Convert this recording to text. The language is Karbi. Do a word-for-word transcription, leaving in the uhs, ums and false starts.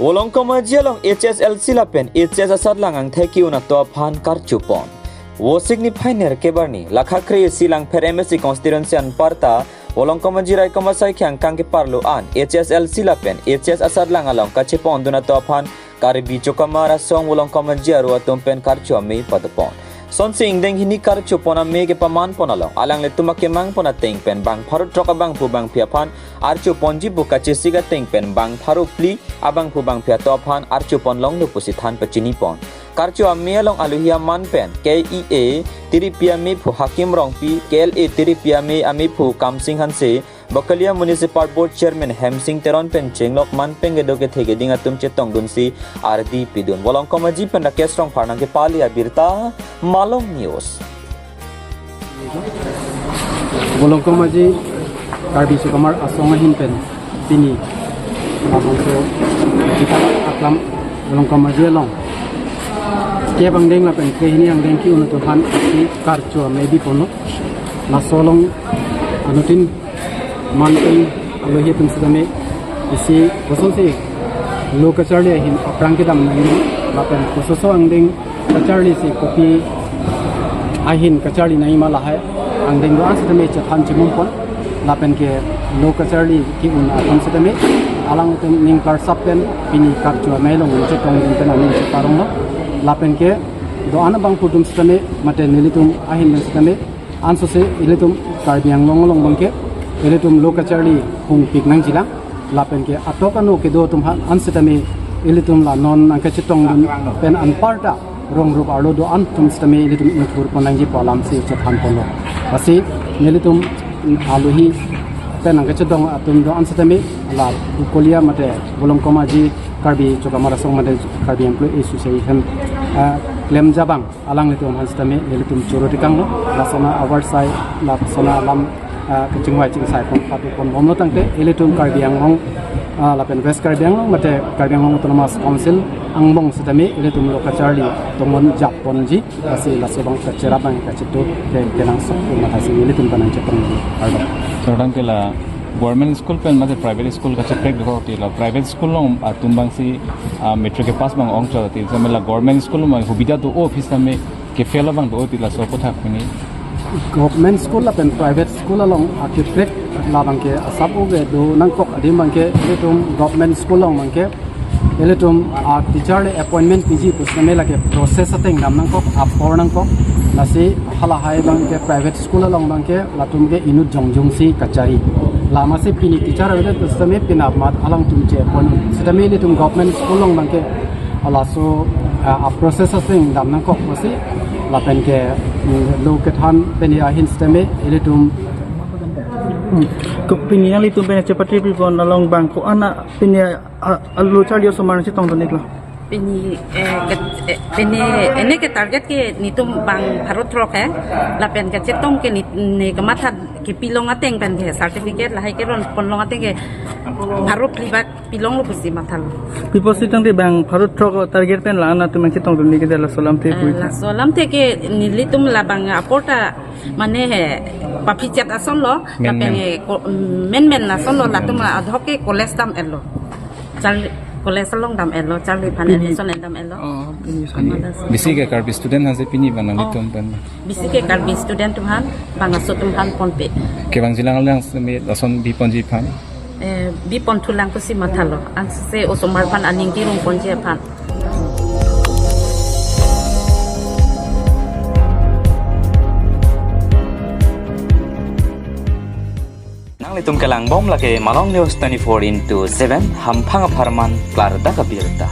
Volongkom Aji along H S L C lapen H S asatlang angthek ke-un atum aphan karchopon. Vosik niphai nerkep arni, lakha kre-isi Langpher M A C constituency anparta, Volongkom Aji raikom asai khyang kangkeparlo an, H S L C lapen H S asatlang along kachepondun atum aphan, Karbi Chokamar Asong Volongkom Aji aru atum pen karcho ame padopon. Sonsi ingdeng hini karchopon ame kepamanpon along, alanglitum akemangpon ateng pen bang pharo throk abangphu bangphi aphan archoponji pu kachesik ateng pen bang pharo phli abangphu bangphi atum aphan archopon longlo pusi than pachinipon. Karcho ame along aluhi aman pen K E A tiripi amephu Hakim Rongpi, K L A tiripi ame amephu Kamsing Hanse, Bakalia Municipal Board Chairman Hemsing Teron pen chenglok man pen kedo kethe keding atum chetongdunsi ardi pidun. Volongkom Aji pen Rakesh Rongphar nangkepale abirta, Malong News. Volongkom Aji Karbi Chokamar Asong ahin pen pini labangso District Aklam Volongkom Aji along kep angdeng lapen krehini angdeng ke-un atum aphan isi karcho ame biponlo. Laso along anuttin manpeng aluhi atum sitame isi kosonsi lo kacharli ahin aphrang kedam nangji lapen kososo angdeng kacharli si kopi ahin kacharli nangji ma lahai angdeng do-an sitame chethan chimumpon lapen ke lo kacharli ke-un atum sitame alangtum ning karsap pen pini karcho ame along chetongdun pen aning cheparonglo lapen ke do-an abangphu atum sitame mate nelitum ahin pen sitame ansose ilitum Karbi Anglong along abangke ilitum lo kacharli hungpik nangjilang lapen ke atok ano kedo atum aphan an sitame ilitum la non nangkachetongdun pen anparta rong rup arlo do-an atum sitame ilitum ingthurpon nangji pu alamsi chethanponlo. Lasi nelitum aluhi pen nangkachetong atum do-an sitame la Kolia mate Volongkom Aji Karbi Chokamar Asong mate Karbi Employee Association, ah, klemjabang alanglitum aphan sitame nelitum choro tekanglo, lason avarsai, lason alam, ah, kachingvai chingsai pon patu ponbomlo tangte, ilitum Karbi Anglong, ah, lapen West Karbi Anglong mate Karbi Anglong Autonomous Council angbong sitame ilitum lo kacharli tongon japponji, lasi laso abang kacherap abang kachetu ke kenangsot mathasi ilitum pen nangchetonglo. Ardo. Serdang ke la government school pen mate private school kacheprek dokok ti la private school along atum abangsi, ah, matric kepass abang ongchot ti sitame la government school along hubida do-o pu sitame ke fail abang do-o ti laso aputhak pini. Government school lapen private school along akeprek labangke asap oge do nangkok adim abangke ilitum government school along abangke ilitum a teacher le appointment piji pu sitame lake process ateng dam nangkok, apor nangkok. Lasi halahai abangke private school along abangke latum ke inut jongjongsi kachari. Lasi pini teacher avedet pu sitame penap mat alangtum che appoint. Sitame ilitum government school along abangke laso, ah, a process ateng dam nangkok pusi lapen ke, mm, lo kethan pini ahin sitame ilitum. Hmm. Ko pini nanglitum pen chepatri pipon along bang ko-an a pini a, a lo charli osomar chetongdun-iklo. Pini, eh, ke, eh, pini, ini ke target ke netum bang pharo throk he, lapen kachetong ke ni, ni kematha kepilong ateng pen ke certificate lahai keronponlong ateng ke pharo phli bak pilonglo pusi mathalo. Pi apotsi tangte bang pharo throk target pen la-an atum chetongdun-ik ke laso alamthe, eh, pui. Laso alamthe ke nelitum labang aporta mane he paphichat asonlo, men, lapen men. He ko, men men asonlo, latum adhok ke college dam-etlo. Charli college along dam-etlo, charli aphan, hmm, admission dam-etlo. Oh, admission. Bisi ke Karbi student aphansi pini bang, oh, nanglitum pen. Bisi ke Karbi student atum aphan, bang aso atum aphan ponpe. Kevangjilang lang semi lason biponji aphan. Eh, biponthulang pusi mathalo. Ansi osomar aphan aning kirungponji aphan. Nanglitum kelangbom lake Malong News twenty-four into seven, hamphang apharman klardak abirta.